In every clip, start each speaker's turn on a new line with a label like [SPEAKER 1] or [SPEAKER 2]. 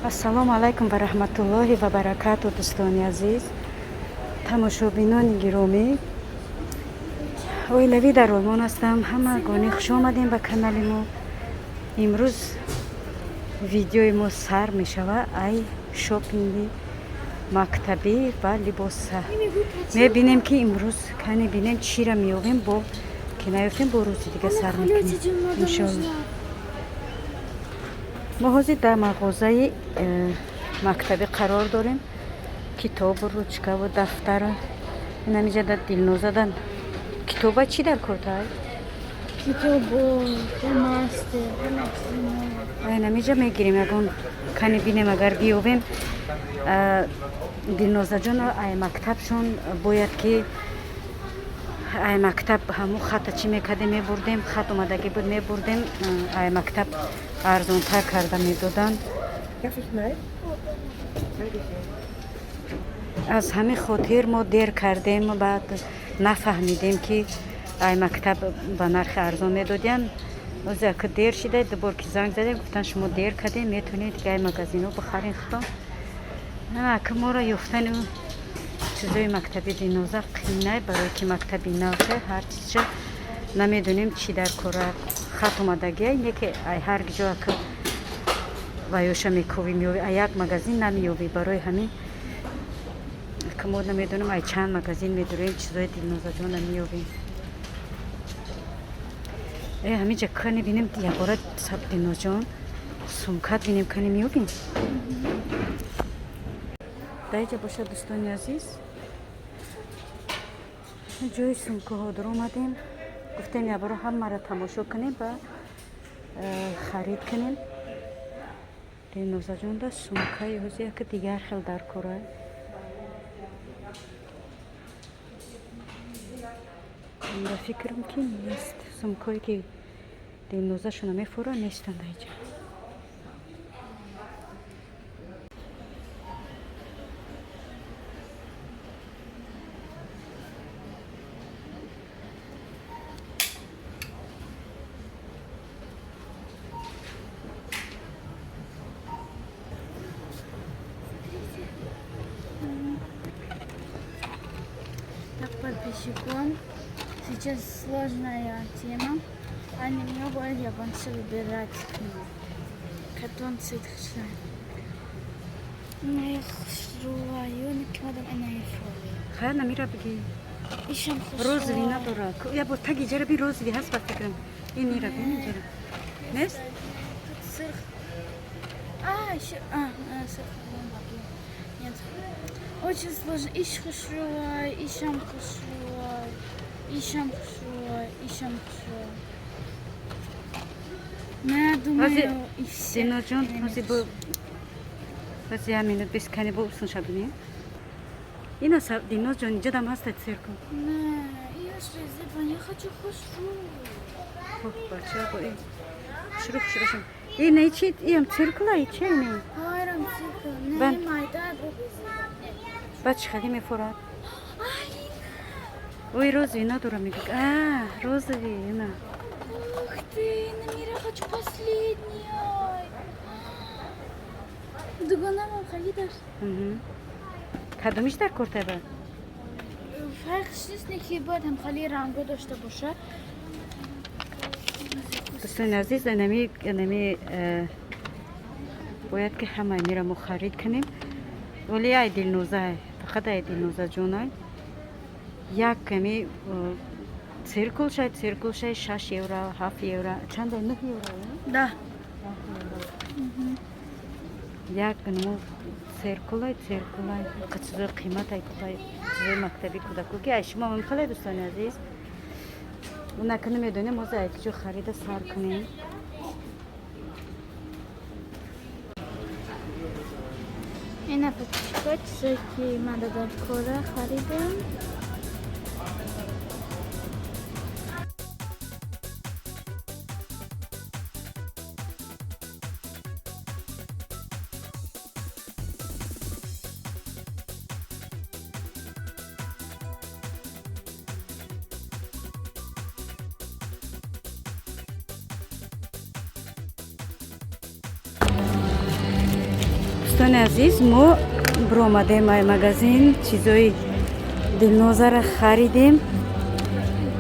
[SPEAKER 1] Ассалому алайкум ва раҳматуллоҳи ва баракату, дӯстони азиз, тамошобинони гиромӣ. Оилавӣ дар Олмон ҳастам. Ҳамагонӣ хуш омадем ба канали мо. Имрӯз видеои мо сар мешава ай шопинги мактабӣ ва либоса. Мебинем, ки имрӯз кане бинем, чира меёбем, бо ки наёфтем, бо рӯзи дига сар мекунем, иншоалло. Мо ҳозир дар мағозаи мактабӣ қарор дорем. Китобу ручкаву дафтара инамиҷа да Дилнозадан. Китоба чӣ дар кортай?
[SPEAKER 2] Китобу, фломастер.
[SPEAKER 1] Инамиҷа мегирем ягон, кани бинем, агар биёбем. Дилнозаҷон ай мактабшон бояд ки ай мактаб ҳамун хата чӣ мекардем, мебурдем, хат омадагӣ буд, мебурдем, ай мактаб арзонтар карда медоданд. Аз ҳамин хотир мо дер кардем, баъд нафаҳмидем, ки ай мактаб ба нархи арзон медодиянд. Озе ака дер шида, дубор ки занг задем, гуфтанд, шумо дер кардем, метавонед дига ай магазино бихарен худтон. Ака, моро ёфтани чизои мактаби Дилноза қинай, барое ки мактаби навша, ҳар чизша намедонем, чӣ дар кора. Хат омадагия не, ки ай ҳар ҷо ака ваёша мековӣ, меёвӣ, ай як магазин намеёвӣ. Барои ҳамин ака мо намедонем, ай чанд магазин медурем, чизои Дилнозаҷона меёвем. Ҳаминҷа кани бинем, ягора Дилнозҷон сумкат бинем, кани меёбем. Дар иҷа бошад, дӯстони азиз, ҷои сумкаҳо даромадем. Гуфтем, яборо ҳамаро тамошо кунем ва харид кунем. Дилнозаҷонда сумкаи ҳози яка дигар хел дар кора. Ба фикрам, ки нест. Сумкое ки Дилнозашона мефура, нестанд дар иҷа.
[SPEAKER 2] Так, подписчикам, сейчас сложная тема. А немного я вам выбирать. Кадом цвет хочу. Хушрӯаю, кадом инаи фоли.
[SPEAKER 1] Хайр, намира бигӣ.
[SPEAKER 2] Ишам.
[SPEAKER 1] Розовый надора. Я бо таги ҷара би, розовый ҳаст, ба фикрам. Ин мира бин, инҷара нест.
[SPEAKER 2] Тут сырх. А, еще. А, сырх. Нет. Очень сложно. Иш хушрӯай, ишам хушрӯай, ишам хушрӯай, ишам хушрӯай. Ну, я думаю, и все.
[SPEAKER 1] Дилноҷон, ҳози бо ҳози як минут бис, кани бо усунша бинем. Ина, Дилнозҷон, инҷадам ҳаста цирку.
[SPEAKER 2] Не, я же я хочу хушрӯ.
[SPEAKER 1] Бача, бо ин хушрӯ, хушрӯшам. Ин чи, иам циркула, и чи не?
[SPEAKER 2] Хайрам циркул. Не, майда бо безеба.
[SPEAKER 1] Баъд чӣ хеле мефурад? Ой, розовый надора, мегӯ. А, розовый ина.
[SPEAKER 2] Ух ты, Намира, хочу последний. Дугонамам харидаш.
[SPEAKER 1] Кадомиш дар кор таба?
[SPEAKER 2] Фарқш нест, не ки бояд ҳам хали ранго дошта бошад.
[SPEAKER 1] Дӯстони азиз, инами бояд ки ҳамаи мира мо харид кунем, вале ай Дилноза, фақат ай Дилнозаҷонай як ками. Циркулшай, циркулшай 6 евро, 7 евро. Чанда, 9 евро?
[SPEAKER 2] Да.
[SPEAKER 1] Як нему циркулай, циркулай. Чизои қимат ай, чизои мактаби кӯдаку ки ай шумо мехалай, дӯстони азиз. Унака намедонем, ҳозир ай куҷо харида сар кунем.
[SPEAKER 2] Ина подписчикҳо, чизое ки ман дар кора харидам.
[SPEAKER 1] Дӯстони азиз, мо биромадем ай магазин, чизои Дилнозара харидем,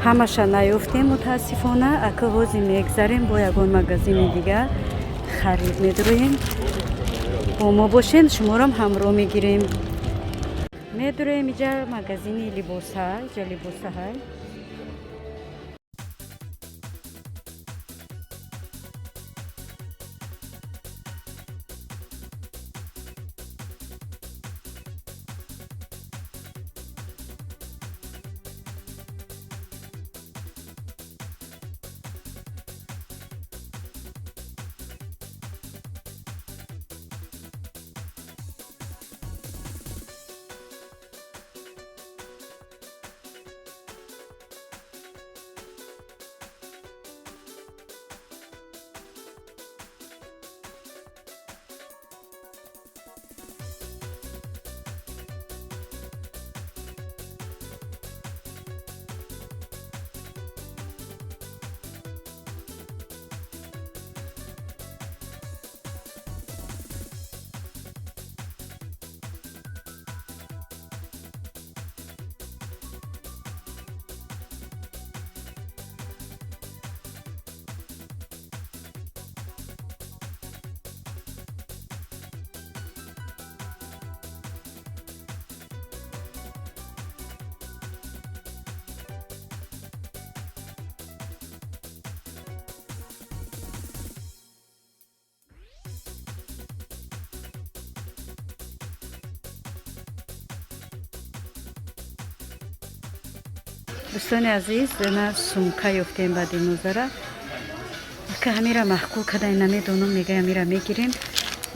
[SPEAKER 1] ҳамаша наёфтем, мутаассифона. Ака ҳозир мегзарем бо ягон магазини дигар харид медуроем. Бо мо бошен, шуморам ҳамроҳ мегирем. Медуроем иҷа магазини либоса, иҷа либосаҳай. Дӯстони азиз, на сумка ёфтем ба Дилнозара. Ака ҳамира маҳқул кадай, намедонам, мегай ҳамира мегирем.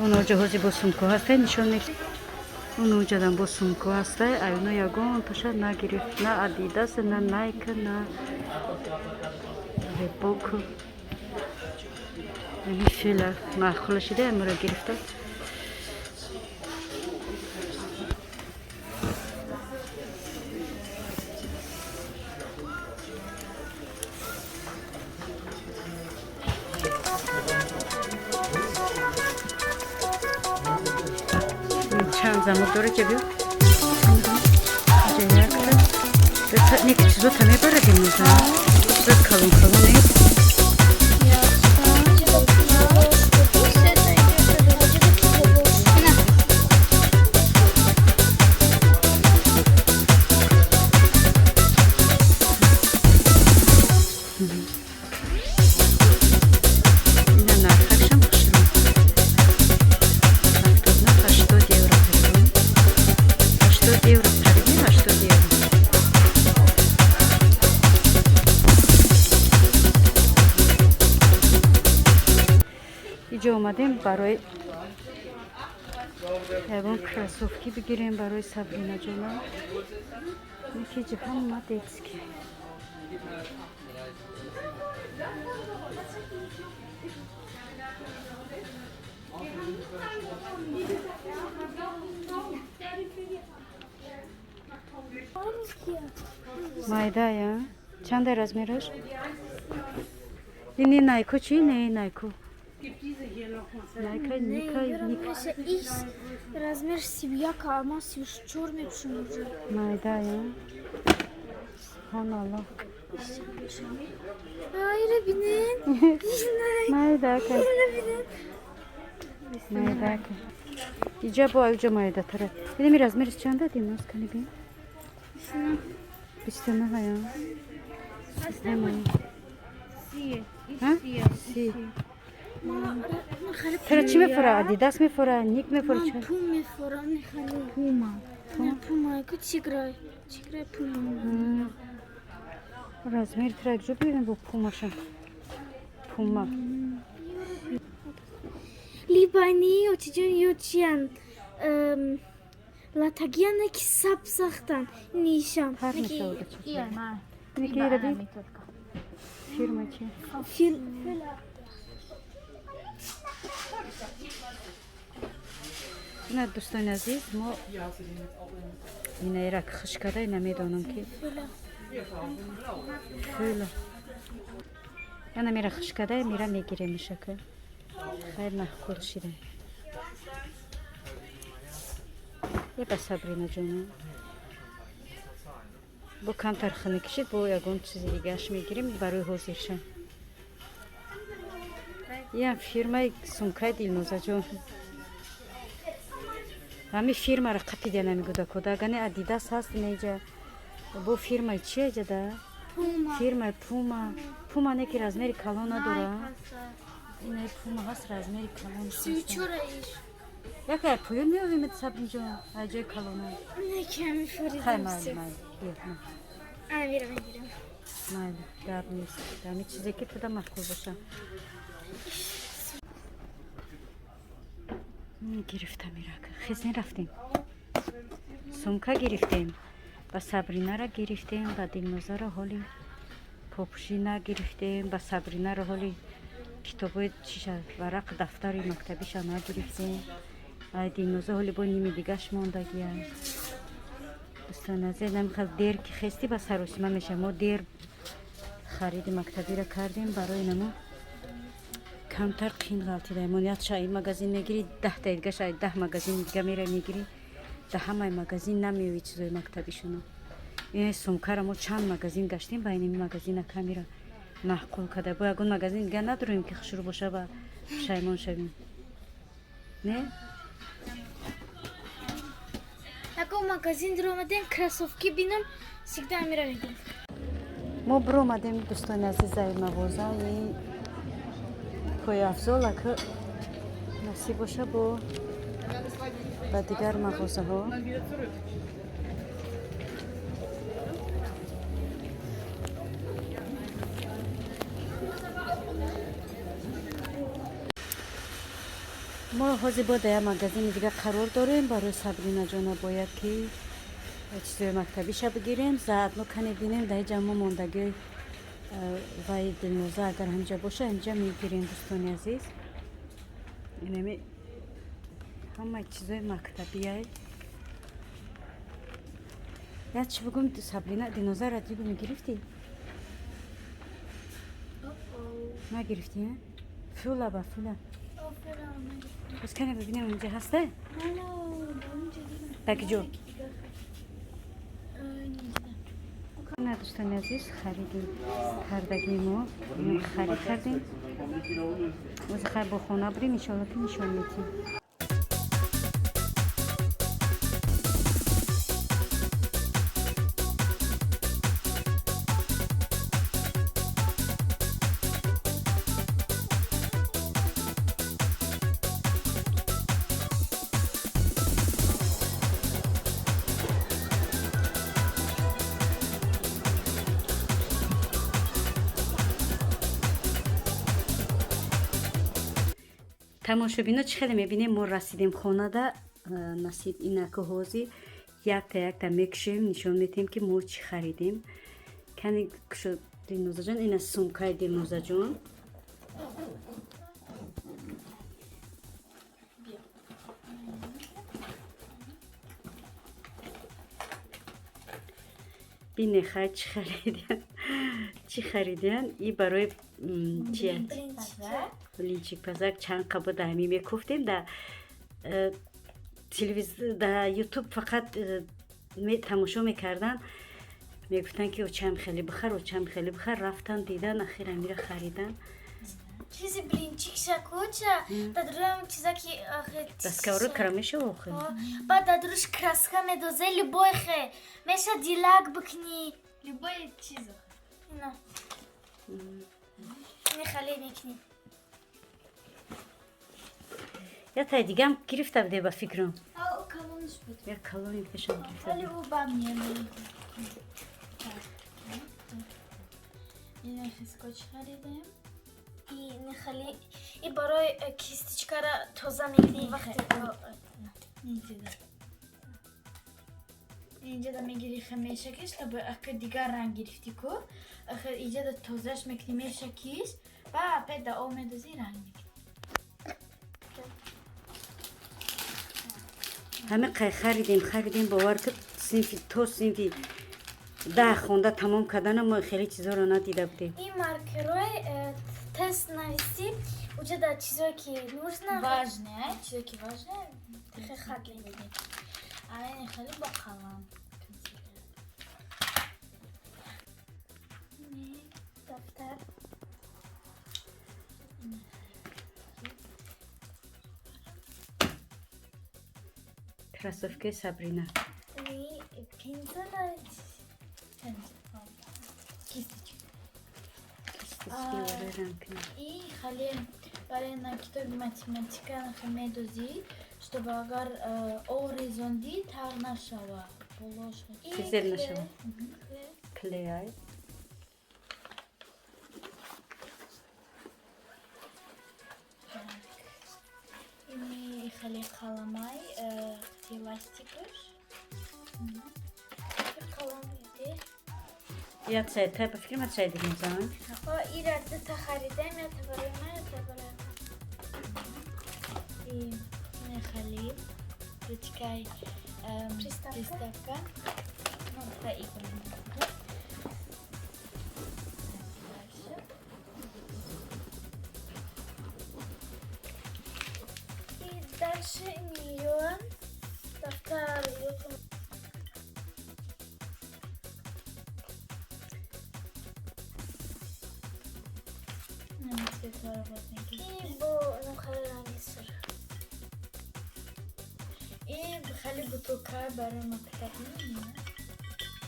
[SPEAKER 1] Оноҷа ҳозир бо сумко ҳастай, нишон ме. Оноҷадан бо сумко ҳастай, ай оно ягон таша нагирифт, на Адидас, на Найк, на Ребок. Ами фила маъқула шида, ҳамира гирифта. Чанд замок дора, ҷа биё. Ҷа якта. Нек чизота мебарад имрӯза. Чизот калон калон нест.
[SPEAKER 2] Ина.
[SPEAKER 1] Ина нархакшам хушрӯ. 79, 80 евро қариб. 80 евро қариби, 80 евро. Иҷо омадем барои ягон кроссовки бигирем барои Сабринаҷона. Ки ҳама детский. Майдая. Чанда размераш? Ини Найку чи? Не, Найку. Найка, Ника, Ника.
[SPEAKER 2] Ис размер 31, ама 34 мепушам уже.
[SPEAKER 1] Майдая. Субҳоналлоҳ.
[SPEAKER 2] Айра бинен.
[SPEAKER 1] Майдака.
[SPEAKER 2] Айра бинен.
[SPEAKER 1] Майдака. Иҷа бо иҷа майдатара. Инами размериш чанда, Дилноз, кани бин? 29 ая. Си. Тара чӣ мефура? Адидас мефура, Ник мефура?
[SPEAKER 2] Пум мефура, Пума. Пума, ку чиграй. Чиграй пума.
[SPEAKER 1] Размер тра ҷо бибин бо пумаша. Пума.
[SPEAKER 2] Либани очиҷон ё чиян? Латагияна ки саб сахтан. Нишам.
[SPEAKER 1] Ҳар мешавад. Ники раби? Фирма чи?
[SPEAKER 2] Фил.
[SPEAKER 1] На, дӯстони азиз, мо инаира хиш карда, ина медонам ки фила. Ана мера хиш карда, мера мегирем мишака. Хайр, маъқул шида. Е ба Сабрина ҷона. Бо камтар хунукшид, бо ягон чизи дигааш мегирем барои ҳозирша. Ям фирмаи сумкаи Дилнозаҷон. Ҳами фирмаро қапида намегӯда агане Адидас ҳаст инеҷа. Бо фирмаи чи аҷада? Фирмаи Пума. Пума не ки размери калон надора. Ине Пума ҳаст, размери калон. Яка пӯён меёвем, Сабринҷон, ай ҷои калона.
[SPEAKER 2] Не, ками фуридам.
[SPEAKER 1] Хай, майли, майли.
[SPEAKER 2] Амира мегирам.
[SPEAKER 1] Майли, гап нест. Ҳами чизе ки туда маъқул боша. Гирифтам ирак. Хезен рафтем. Сумка гирифтем. Ба Сабринара гирифтем, ба Дилнозара ҳоли попушӣ нагирифтем, ба Сабринара ҳоли китобои чиша, варақ, дафтари мактабиша нагирифтем. Ай Дилноза ҳоли бо ними дигаш мондагия. Дӯстони азиз, намихел дер ки хести ба саросима меша. Мо дер хариди мактабиро кардем, барои намо камтар қин ғалтидаем. Он якша ин магазин мегирӣ, 10-та дигаша ай 10 магазини дига мера мегирӣ, да ҳамаи магазин намеёвӣ чизои мактабишуно. Ин сумкара мо чанд магазин гаштем, ба инами магазина камера маъқул карда. Бо ягон магазин дига надорем ки хушрӯ боша ва пушаймон шавем. Не?
[SPEAKER 2] Ягон магазин дуромадем, кроссовки бинам, всегда амира мегирам.
[SPEAKER 1] Мо биромадем, дӯстони азизаи, мағозаи пойафзол, ака насиб боша, бо ба дигар мағозаҳо. Мо ҳозир бо дар як магазини дига қарор дорем. Барои Сабрина ҷона бояд ки чизои мактабиша бигирем, заодно кане бинем дар ҷа мо мондагиҳои вай Дилноза агар ҳамҷа боша, ҳамҷа мегирем, дӯстони азиз. Инами ҳамаи чизои мактабияй. Як чӣ бигӯм, Сабрина, Дилнозаро дигу мегирифтӣ? Нагирифтӣ, фула ба фула. Боз кане бибинем, инҷа ҳаста? Так ҷо. На, дӯстони азиз, хариди кардагии мо харид кардем. Ози хай бо хона бурем, иншоалло ки нишон медиҳем. Тамошобино, чӣ хеле мебинем, мо расидем хонада. Насиб инаку ҳозир якта якта мекушем, нишон медиҳем ки мо чӣ харидем. Кани кушо, Дилнозаҷон. Ина сумкаи Дилнозаҷон. Бине, хай, чӣ харидиан, чӣ харидиан. И барои чия? Блинчик пазак. Чанд қабо да ҳами мекуфтем да телевизор, да Ютуб фақат тамошо мекардан, мегуфтанд ки очам хеле бихар, очам хеле бихар. Рафтан, дидан, ахир амира харидан.
[SPEAKER 2] Чизи блинчик шакуча, дадрам чиза ки
[SPEAKER 1] Да сковородкара мешава охир.
[SPEAKER 2] Баъд дадруш краска медозе, любой хе. Меша дилак бикни.
[SPEAKER 3] Любой чиз.
[SPEAKER 2] На. Не хали мекунӣ.
[SPEAKER 1] Я тай дигам гирифта буде, ба фикрам.
[SPEAKER 2] А калонш буд.
[SPEAKER 1] Я калони пешам гирифта.
[SPEAKER 2] Вале ӯ ба мемонад.
[SPEAKER 3] Ина скотч харидем.
[SPEAKER 2] И нехали и барои кисточкара тоза мекунӣ вақте.
[SPEAKER 3] Инҷода. Инҷода мегири, мешакиш, чтобы ака дигар ранг гирифтӣ ку. Ахир инҷода тозаш мекунӣ, мешакиш, ба опять да об медозӣ, ранг мекунӣ.
[SPEAKER 1] Ҳами қай харидем, харидем, бовар ки синфи то синфи 10 хонда тамом кардана мо хеле чизоро надида будем.
[SPEAKER 2] И маркерой тест нависӣ, уҷа да чизое ки нужно.
[SPEAKER 3] Важное, чизе ки важное,
[SPEAKER 2] Хе хат мекунӣ.
[SPEAKER 3] Ана ин хеле бо қалам.
[SPEAKER 2] Не, дафтар.
[SPEAKER 1] Кроссовки Сабрина.
[SPEAKER 2] И пензела.
[SPEAKER 3] Кисточка.
[SPEAKER 1] Кисточки барои ранг кунӣ.
[SPEAKER 3] И хеле барои на китоби математика медозӣ, чтобы агар об резондӣ, тар нашава. Болош.
[SPEAKER 1] Зер нашава. Клей.
[SPEAKER 3] Ини хеле қаламай, ластикаш.
[SPEAKER 2] Қалам иде.
[SPEAKER 1] Я чай, тай, ба фикрам чай дигем зан.
[SPEAKER 2] О, ира дута харидем, я та барои ман, я та барои
[SPEAKER 3] И хеле ручкай
[SPEAKER 2] Приставка.
[SPEAKER 3] Приставка. Ну, та игра. Дальше.
[SPEAKER 2] И дальше нее дафтар ётум.
[SPEAKER 3] Цветҳоро боз мекунем.
[SPEAKER 2] И бо хеле ранги сурх.
[SPEAKER 3] И хеле бутылка барои мактаб мемонад.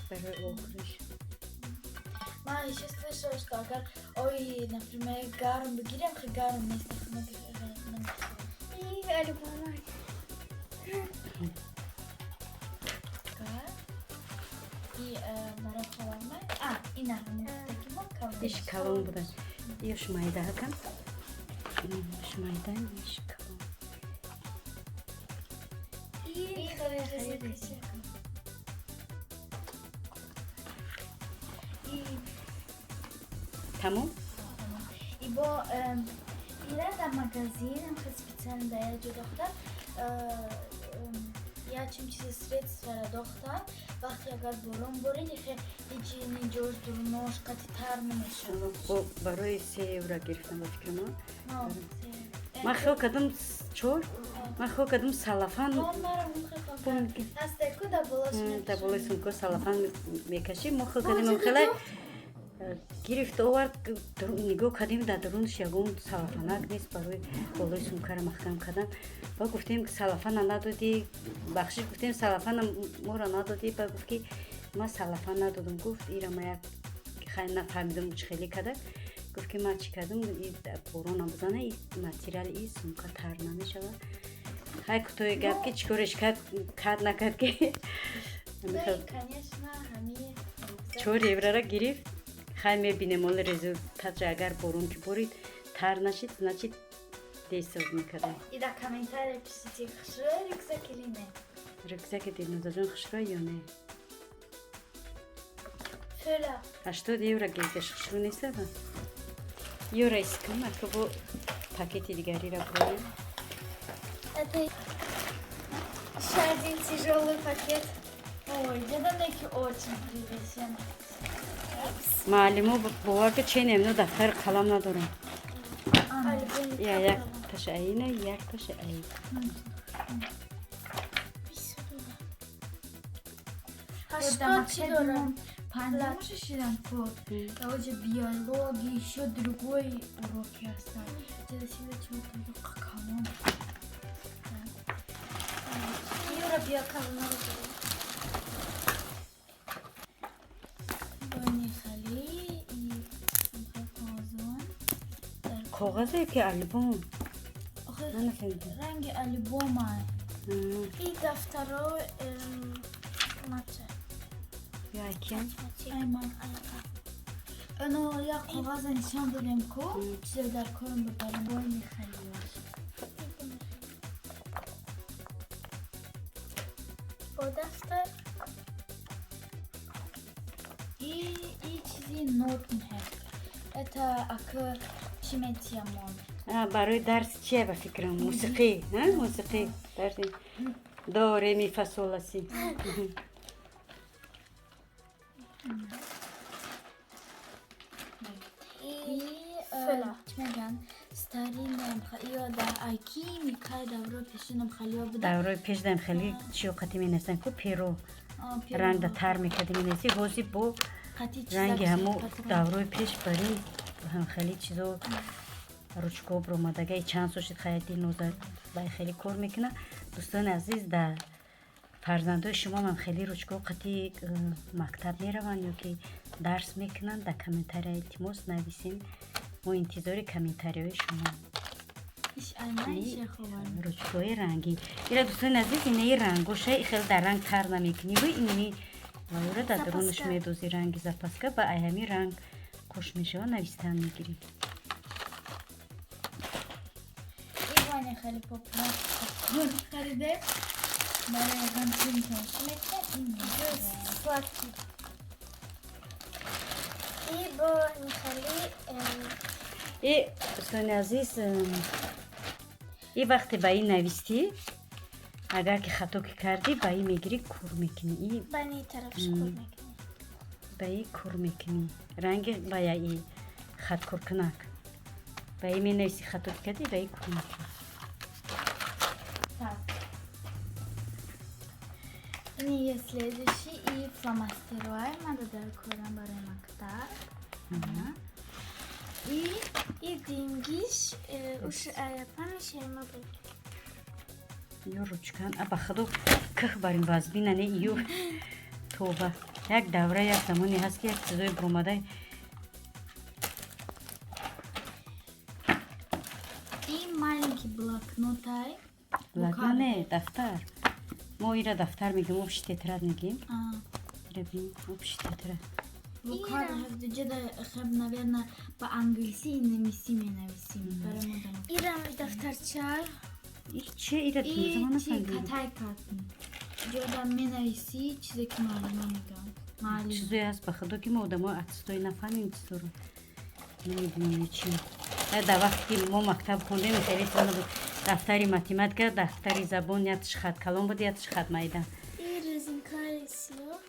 [SPEAKER 1] Барои охириш.
[SPEAKER 3] Ман еще слышала, что агар ой, например, гарм бигирем, хе гарм нест, намехӯрам.
[SPEAKER 2] И альбома.
[SPEAKER 3] И барои ховармай. А, ина ҳамон мо калон.
[SPEAKER 1] Иш калон буда. Ёш майда ҳакам. Ёш майда, иш калон.
[SPEAKER 2] И
[SPEAKER 3] хеле
[SPEAKER 2] хеле
[SPEAKER 3] резинка. И
[SPEAKER 1] Тамом?
[SPEAKER 3] И бо ира дар магазин хел специально дар як ҷо дохтан, як чим чизи средствора дохтан, вақте агар борон борид, хе ҳеҷи ниҷош дурунош қати тар намешавад.
[SPEAKER 1] Бо барои 3 евро гирифтам, ба фикрам. Ман хиёл кардам чор. Ман хиёл кардам салафан.
[SPEAKER 3] Ҳастаку да болош.
[SPEAKER 1] Дар болои сумка салафан мекашим. Мо хиёл кардем хеле гирифт, овард, нигоҳ кардем, дар дарунаш ягон салафанак нест барои болои сумкаро маҳкам кардан. Ба гуфтем, салафана надодӣ, бахшиш, гуфтем, салафана моро надодӣ. Ба гуфт, ки ман салафан надодам. Гуфт, ира ма як хай нафаҳмидам чӣ хеле када. Гуфт, ки ман чӣ кардам, борона бизана, и материали и сумка тар намешавад. Хай, кутои гап, ки чӣ кореш кард, накард, ки
[SPEAKER 3] Конечно, ҳами
[SPEAKER 1] 4 еврора гирифт. Хай, мебинем оли результатша. Агар борон ки борид, тар нашид, значит, действовать мекардем.
[SPEAKER 3] И дар комментария пишите, хушрӯй рюкзак или не.
[SPEAKER 1] Рюкзаки Дилнозаҷон хушрӯй ё не?
[SPEAKER 2] Фела.
[SPEAKER 1] 80 евро гирифташ, хушрӯ нестава? Ёра искам, ака, бо пакети дигарира бурем.
[SPEAKER 2] Это еще один тяжелый пакет.
[SPEAKER 3] Ой, деданаки очень привезен.
[SPEAKER 1] Маълимо бовар ки ченем, но дафтари қалам надорам.
[SPEAKER 2] Альбом.
[SPEAKER 1] Я як таша аина, як таша аи.
[SPEAKER 2] 80 чӣ дорам?
[SPEAKER 3] Панҷумаша шидам ку. Оҷа биология, еще другой уроки ҳастанд. Ҷада сида чего-то калон.
[SPEAKER 2] Юра, биё, калонро дорам.
[SPEAKER 3] Бони хали и
[SPEAKER 1] Коғазе ки альбом?
[SPEAKER 3] Охи,
[SPEAKER 1] Ман нафаҳмидам.
[SPEAKER 3] Ранги альбома.
[SPEAKER 2] И дафтаро мата.
[SPEAKER 1] Яким.
[SPEAKER 2] Математика.
[SPEAKER 3] Ай ман. Оно як коғаза нишон додем, ку чизе дар корм бибарем. Бой мехалиёш.
[SPEAKER 2] Бо дафтар.
[SPEAKER 3] И чизи нотный. Это ака чӣ метиямон?
[SPEAKER 1] Барои дарс чия, ба фикрам, мусиқӣ, мусиқӣ дарси до ре ми фа сол ла си.
[SPEAKER 3] И
[SPEAKER 2] Фила.
[SPEAKER 3] Чӣ мегӯянд? Старинный ё дар айки микай даврои пешинам халиё буда.
[SPEAKER 1] Даврои пеш дам хеле чиё қатӣ менависанд ку, перо.
[SPEAKER 3] Перо.
[SPEAKER 1] Рангда тар мекарди, менависӣ, ҳозир бо
[SPEAKER 3] Қати чизак
[SPEAKER 1] ранги ҳамо
[SPEAKER 3] патрон.
[SPEAKER 1] Даврои пеш барин ҳам хеле чизо, ручко биромадага. Чанд сол шуд, хая, Дилноза бай хеле кор мекунад. Дӯстони азиз, дар фарзандои шумо ҳам хеле ручко қати мактаб мераванд ё ки дарс мекунанд, дар комментария илтимос нависен. Мо интизори комментариҳои шумо.
[SPEAKER 3] Иш айна ише ховар.
[SPEAKER 1] Ручкои рангӣ ира, дӯстони азиз, инаи рангоша хеле дар ранг тар намекунӣ, ини ваура дар дарунаш
[SPEAKER 2] Запаска.
[SPEAKER 1] Медозӣ ранги запаска, ба ай ҳами ранг хуш мешава, навистан мегирӣ.
[SPEAKER 3] Иване хеле попкорн хариде. Барои ягон филм тамошо мекунем. Ин мехарем.
[SPEAKER 2] Сладкий. И бо нихали
[SPEAKER 1] И, дӯстони азиз, и вақте ба ин навистӣ, агар ки хато ки кардӣ, ба ин мегирӣ, кур мекунӣ и
[SPEAKER 2] ба ни тарафш кур мекунӣ.
[SPEAKER 1] Ба и кур мекунӣ ранги, ба я и хаткуркунак, ба и менависӣ, хато ки кардӣ, ба и кур мекунӣ.
[SPEAKER 3] Так. Ини е следующий и фломастерой мада дар корам барои мактаб. И
[SPEAKER 2] И дингиш уш аяпан шема буд.
[SPEAKER 1] Ё ручкан, а ба худо ких барин вазбина не, ё тоба. Як давра, як замоне ҳаст, ки як чизои буромадай.
[SPEAKER 3] И маленький блокнотай.
[SPEAKER 1] Блокнот не, дафтар. Мо ира дафтар мегӯем, общий тетрадь мегӯем. Ира бин, общий тетрадь.
[SPEAKER 3] Буквально ҷада хеб, наверное, ба англисӣ намисӣ менависим. Барои мо дам.
[SPEAKER 2] Ирам дафтарча.
[SPEAKER 1] И че ира?
[SPEAKER 3] И
[SPEAKER 1] Замона
[SPEAKER 3] чи
[SPEAKER 1] фаҳмидем.
[SPEAKER 3] Катай катн. Ҷода менависӣ чизе ки муаллима мегӯянд. Муаллим.
[SPEAKER 1] Чизое ҳаст, ба худо, ки мо одамои аттестои нафаҳмем, чизоро намедонем чи. Дар вақте ки мо мактаб хондем, хеле чизо набуд. Дафтари математика, дафтари забон, якташ хат калон буд, якташ хат майда.
[SPEAKER 2] И резинкаи сиёҳ.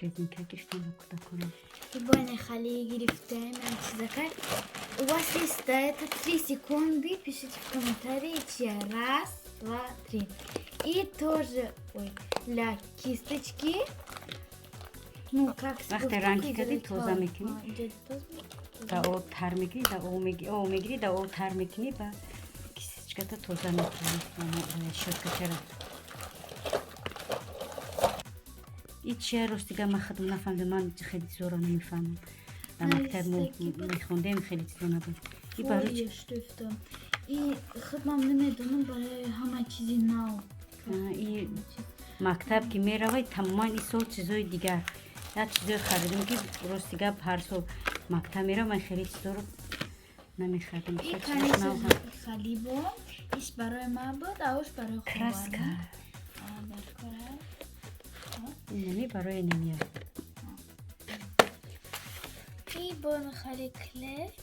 [SPEAKER 1] Резинка гирифтем ба кӯдаконам.
[SPEAKER 3] И бойне хали гирифтем чизака. У вас есть до это 3 секунды. Пишите в комментарии, чья. Раз, два, три. И тоже, ой, для кисточки. Ну, как
[SPEAKER 1] Вақте ранги кардӣ, тоза мекунӣ. Да об тар мекунӣ, да об мегирӣ, да об тар мекунӣ, ба кисточката тоза мекунӣ, щёткачара. И чия, ростига, ман худам нафаҳмидам, ман хеле чизоро намефаҳмам. Дар мактаб мо мехондем, хеле чизо набуд. И барои
[SPEAKER 3] Штифтом. И худмам намедонам, барои ҳама чизи нав.
[SPEAKER 1] И мактаб ки меравай, тамоман ин сол чизои дигар, як чизое харидем, ки рости гап, ҳар сол мактаб меравам, ман хеле чизоро намехардам.
[SPEAKER 3] И конечно, халибо иш барои ман буд, а уш барои
[SPEAKER 1] Краска. Инами барои немия.
[SPEAKER 2] И бон хали клей.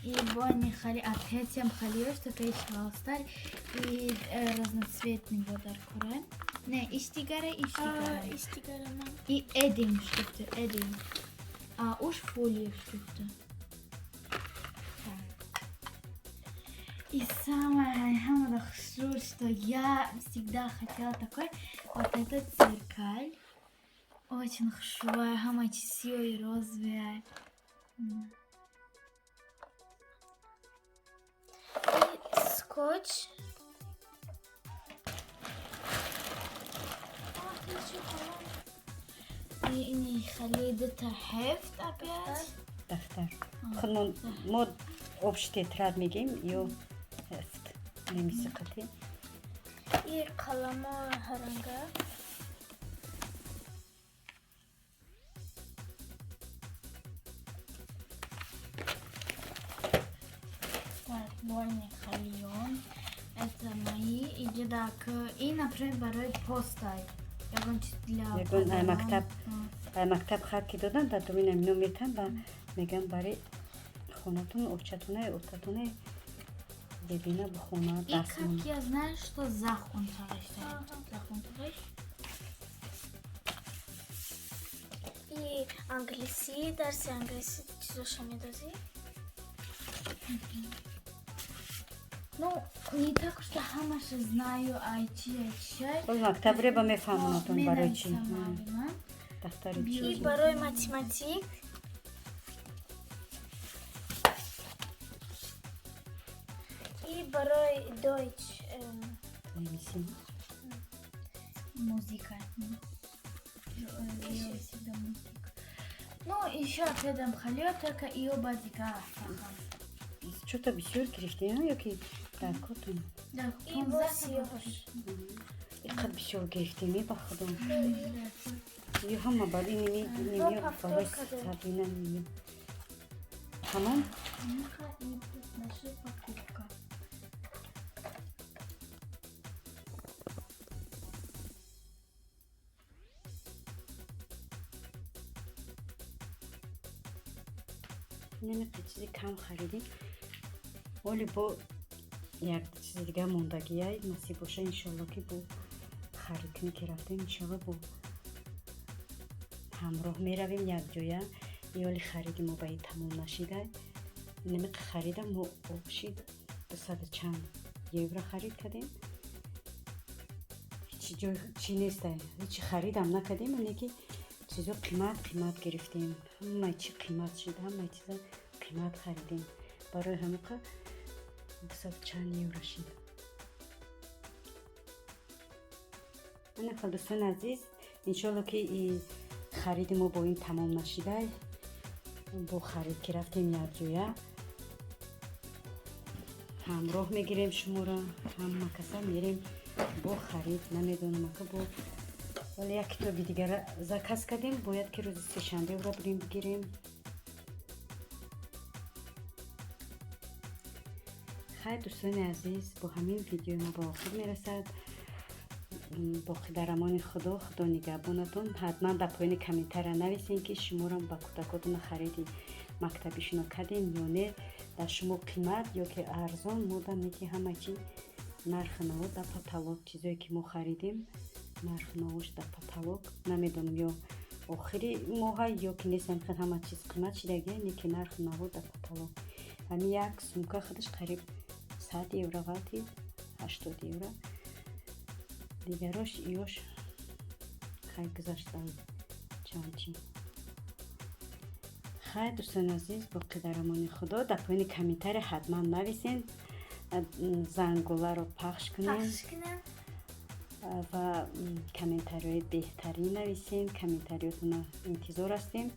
[SPEAKER 3] И бони хали опять хали, что-то еще стар и разноцветный бодар курен. Не, иштигара, иштигара.
[SPEAKER 2] Иштигара ман.
[SPEAKER 3] И Edding Stifte, Edding. А уж фолия Stifte. И самое самое хорошо, что я всегда хотела такой, вот этот зеркаль. Очень хорошо, ҳама сиёҳи розовый.
[SPEAKER 2] И скотч.
[SPEAKER 3] Ини хали дута Heft опять.
[SPEAKER 1] Дафтар. Худмон мо общий тетрадь мегем ё Heft. Немиси қати.
[SPEAKER 2] И қаламо ҳаранга.
[SPEAKER 3] Так, бойни халион. Это мои. Иҷа дак. И, например, барои постай. Ягон чиз для
[SPEAKER 1] Ягон ай
[SPEAKER 3] подарон.
[SPEAKER 1] мактаб. Ай мактаб хат ки додан, дар дуруни амино метан ва меган бари хонатон, очатоне, отатоне бибина, бухона,
[SPEAKER 3] И
[SPEAKER 1] дарс.
[SPEAKER 3] как я знаю, что Sachunterricht. Sachunterricht.
[SPEAKER 2] И англисӣ, дарси англисӣ чизоша медозӣ?
[SPEAKER 3] Ну, не так уж ҳамаша знаю, ай чи, ай чай.
[SPEAKER 1] Боз мактаб реба мефаҳмонатон барои чӣ.
[SPEAKER 3] Менависам.
[SPEAKER 1] Дафтари чӣ.
[SPEAKER 2] И барои математик. И барои Deutsch.
[SPEAKER 1] Немисӣ.
[SPEAKER 3] Музыка. Я всегда музыка. Ну, еще опять халё, только ее базика.
[SPEAKER 1] Чё-то бисёр гирифтем ё ки дар котон?
[SPEAKER 3] Да,
[SPEAKER 2] И боз сиёҳаш.
[SPEAKER 1] Иқад бисёр гирифтем, ба худо. Ё ҳама бар иними нимиё
[SPEAKER 2] повтор
[SPEAKER 1] барои
[SPEAKER 2] кардем.
[SPEAKER 1] Сабина нимиё. Тамом?
[SPEAKER 3] И наша покупка.
[SPEAKER 1] Инами чизи кам харидем. Оли бо як чизи дига мондагия, насиб боша, иншолло, ки бо харидкунӣ ки рафтем, иншолло, бо ҳамроҳ меравем якҷоя. Ёли хариди мо ба ин тамом нашида. Инами харида мо общий дусаду чанд евро харид кардем. Ҳечи ҷой чӣ неста, ҳечи харидам накардем, не ки чизо қимат қимат гирифтем. Ҳамаи чӣ қимат шуд, ҳамаи чиза қимат харидем. Барои ҳамиқа дусаду чанд евро шид. Ана хел, дӯстони азиз, иншолло, ки и хариди мо бо ин тамом нашидай. Бо харид ки рафтем якҷоя, ҳамроҳ мегирем шуморо, ҳама каса мерем бо харид. Намедонам, ака, бо вале як китоби дигара заказ кардем, бояд ки рӯзи сешанбе ӯра бирем бигирем. Хайр, дӯстони азиз, бо ҳамин видеои мо ба охир мерасад. Боқӣ дар амони Худо, Худо нигаҳбонатон. Ҳатман дар поёни комментария нависен, ки шуморо ба кӯдакотона хариди мактабишуно кардем ё не, дар шумо қимат ё ки арзон. Мода не ки ҳама чи нархи наво дар потолок, чизое ки мо харидем, нархи навош дар потолок. Намедонам, ё охири моҳа ё ки нест, ҳамин ҳама чиз қимат шидагия, не ки нархи наво дар потолок. Ҳамин як сумка худаш қариб 100 евро ғалтид, 80 евро. Дигарош иёш хай гузаштан чанд чи. Хайр, дӯстони азиз, боқӣ дар амони Худо. Дар поёни комментария ҳатман нависен, зангуларо пахш кунем
[SPEAKER 2] Пахш кунем.
[SPEAKER 1] ва комментариҳои беҳтарин нависен. Комментариётона интизор ҳастем.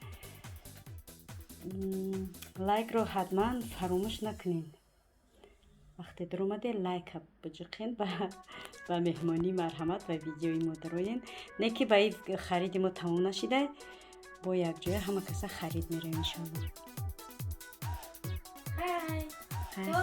[SPEAKER 1] Лайкро ҳатман фаромӯш накунед. Вақте даромаде, лайка биҷиқен ба меҳмонӣ марҳамат ва видеои мо дароен. Не ки ба ин хариди мо тамом нашида, бо якҷоя ҳама каса харид меравем, иншоалло.
[SPEAKER 3] Хай.
[SPEAKER 1] Хайр.
[SPEAKER 3] То